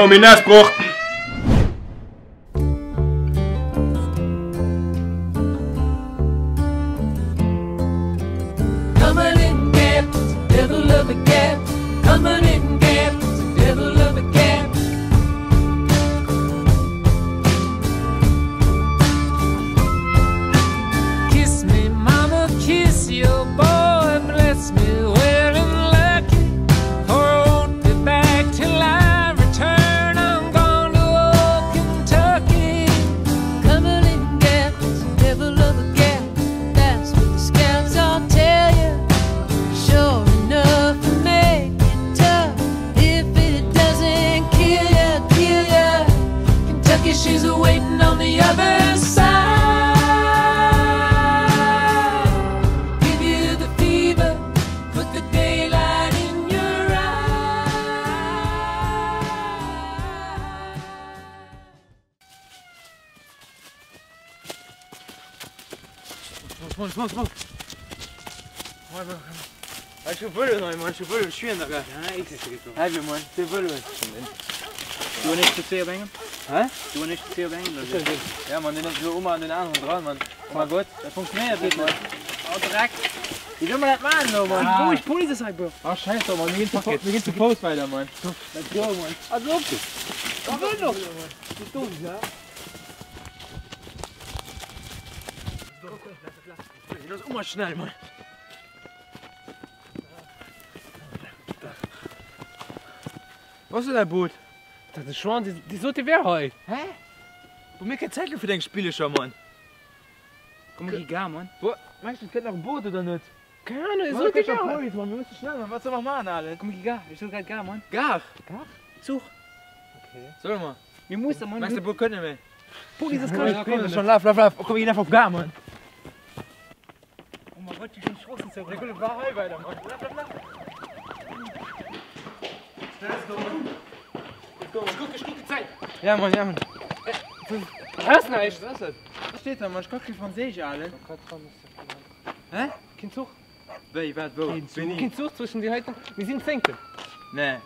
Oh, min Ausbroch! Wou ass däi Boot? Dat ass Schwan, déi sot dee wär hei. Hä? Bro, mir hu keng Zäit elo fir deng Spillecher, Mann. Komm mir gi gar, Mann. Bro, mengs du et kënnt nach e Boot oder net? Keng Ahnung, dee sot dee wär hei. Mann, mir musse schnell, Mann. Wat solle mer maachen, Alen? Komm mir gi gar, ech sot grad gar, Mann. Gar? Gar? Zuch. Okay. Solle mer? Mir musse, Mann. Mengs du de Boot kënnt net méi? Police ass grad. Komm, schon, laf, laf, laf. Komm, mir ginn einfach op Gar, Mann. Oh mein Gott, die Stroossen zou. Ja Mann, ja Mann. Hörst näischt? Was ass dat? Was steet da Mann? Ech ka kee Franséisch, Alen. Hä? Keen Zuch. Wéi, wat, wou? Wéini? Keen Zuch zwëschen déi heiten. Mir sinn Zéngten. Nee.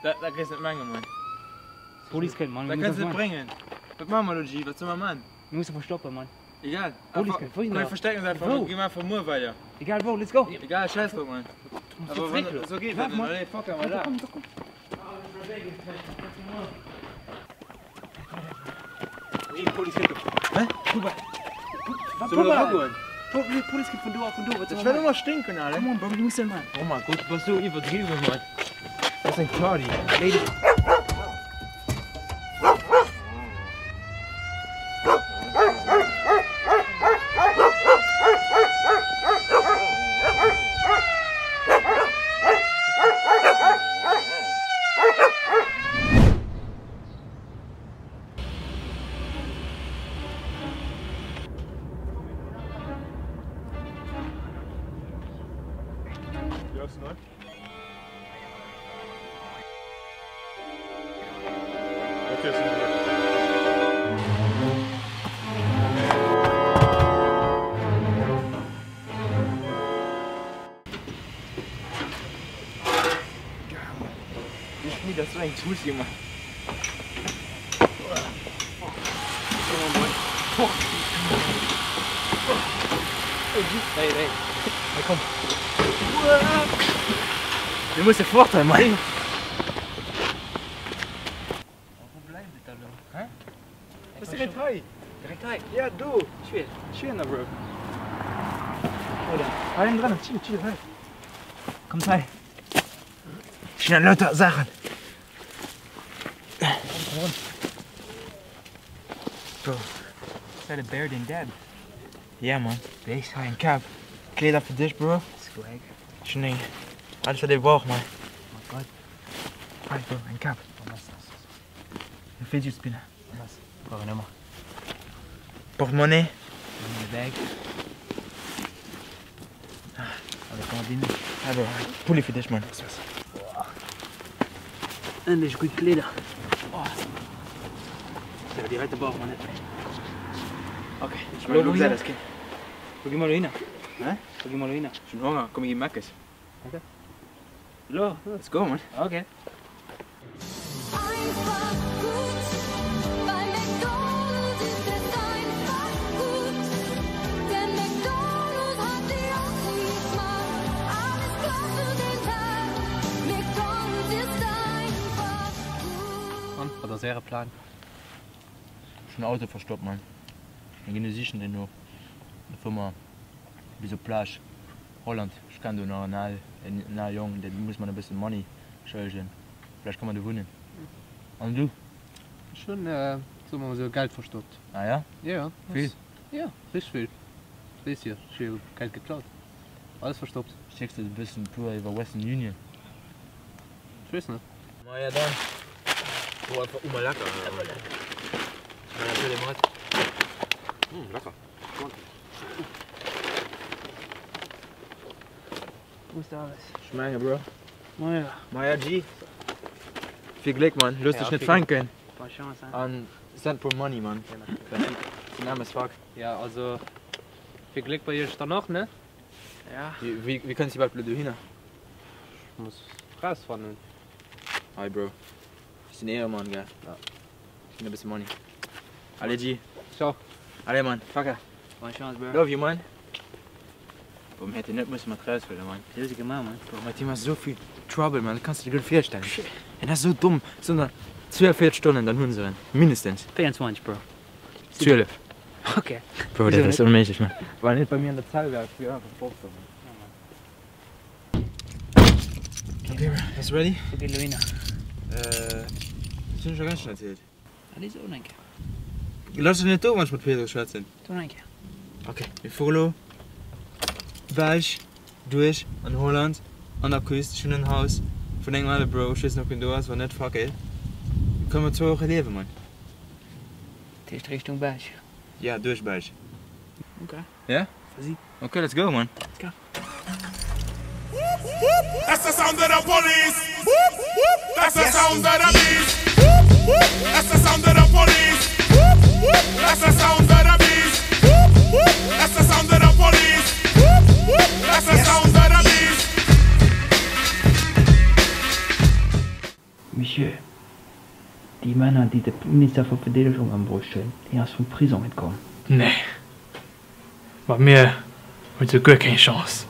Dat, dat kéinst net mengen, Mann. Police kënnt, Mann. Dat kënns net bréngen. Wat maache mer elo, G? Wat solle mer man? Mir musse verstoppen, Mann. Egal. Police kënnt. Wou Komm, mir verstecken uns einfach. Wou? Gi mer einfach muer weider. Egal wou, let's go. Egal, scheiß drauf, Mann. Aber wann, so geht das nicht. Allez, fuck, aber da. Komm, komm. Police kënnt do. Hä? Puba. Soll mer da goen? Police kënnt vun do a vun do. Wat Ech well ëmmer stinken, Alter. Come on, Bro, mir mussen, Mann. Oh mein Gott, du bass sou iwwerdriwwen, Mann. Dat ass eng Party. Lady. Dat ass sou eng Tussi, Mann. Mir musse fort hei, Mann. Wou bleift et da lo? Hä? Dat ass direkt hei. Direkt hei? Ja, do. Schwier. Schwier na, Bro. Hei dran, chill, chill, hei. Kommt hei. Schnell lauter Saachen. Bro. Is that a bear den Dad? Ja, Mann. Déi hei eng Kap. Kleeder fir dech, Bro. Swag. Schon eng. Alles wat ee brauch, Mann. Oh mein Gott. Hei, Bro, eng Kap. E Fidget Spinner. Brauch een ëmmer. Portemonnaie. Money in the bag. Alle Kandin. Hei, Bro, Pulli fir dech, Mann. Endlech gutt Kleeder. Oh. Déi heite brauche mer net méi. Okay, ech mengen, elo gesäit eis keen. Wou gi mer elo hinner? Hä? Wou gi mer elo hinner? Ech hunn Honger, komm mir gi Meckes. Okay. Elo? Let's go, Mann. Okay. An, wat ass äre Plan? Ech hunn Auto verstoppt, Mann. Mir ginn e sichen duerno. Da fuere mer bis op d'Plage. Holland. Ech kennen do nach en al, en al Jong, dee muss mer e bësse Money schëllegen. Vläicht ka mer do wunnen. An du? Ech hunn, soe mer mol esou, Geld verstoppt. Ah ja? Jo, jo. Vill? Jo, richteg vill. Weess jo, ech hu jo Geld geklaut. Alles verstoppt. Schécks de e bëssen puer iwwer Western Union? Ech weess net. Maja dann. Oh einfach uma lecker. Ech mein natürlich mat. Mm, lecker. Wo ist alles? Ech menge bro. Maja. Maja G. Vill Gléck Mann, looss dech net fänken. Bonne chance hein. An send for money Mann. Sinn aarm as fuck. Ja also vill Gléck bei iech dann och ne? Ja. Wéi kënns du iwwerhaapt elo dohinner? Ech muss rausfannen. Hi bro. Ech sinn Ehremann gell. Ja. Ech ginn e bësse Money. Allez G. Ciao. Allez Mann, fucker. Bonne chance bro. Love you man. Bro, mir hätt een net musse mat raushuelen Mann. Wéi hues de gemaach Mann? Bro, mat him ass esou vill Trouble Mann, dat kanns de dir guer net virstellen. En ass esou domm. Sondern 42 Stonnen, dann hunn se en. Mindestens. 24 bro. 12. Ok. Bro, dat ass onméiglech Mann. Wann en net bei mir an der Zell wär, ech wier einfach fort Mann. Ok bro, bass du ready? Wou geet elo hinner? Äh, dat hunn ech der ganz schon erzielt. Allez, so eng Kéier. Lass dech net do, wann ech mat Pedro schwätzen. Do eng Kéier. Ok, mir fuere lo Belsch duerch an Holland an der Küst. Ech hunn en Haus vun engem ale Bro, ech weess net ob hien do ass, wann net, fuck it. Kënne mer zwou Woche liewen, Mann. Dat heescht Richtung Belsch? Ja, duerch Belsch. Ok. Ja? Vas-y. Ok, let's go, Mann. Let's go. That's the sound of the police. That's the sound of the beast. That's the sound of the police. That's the sound of the beast. That's the sound of the police. That's the sound of the beast. Monsieur, déi Männer, déi de Minister vu Verdeedegung ëmbruecht hunn, deen ass vum Prisong entkomm. Nee, mat mir huet se guer keng Chance.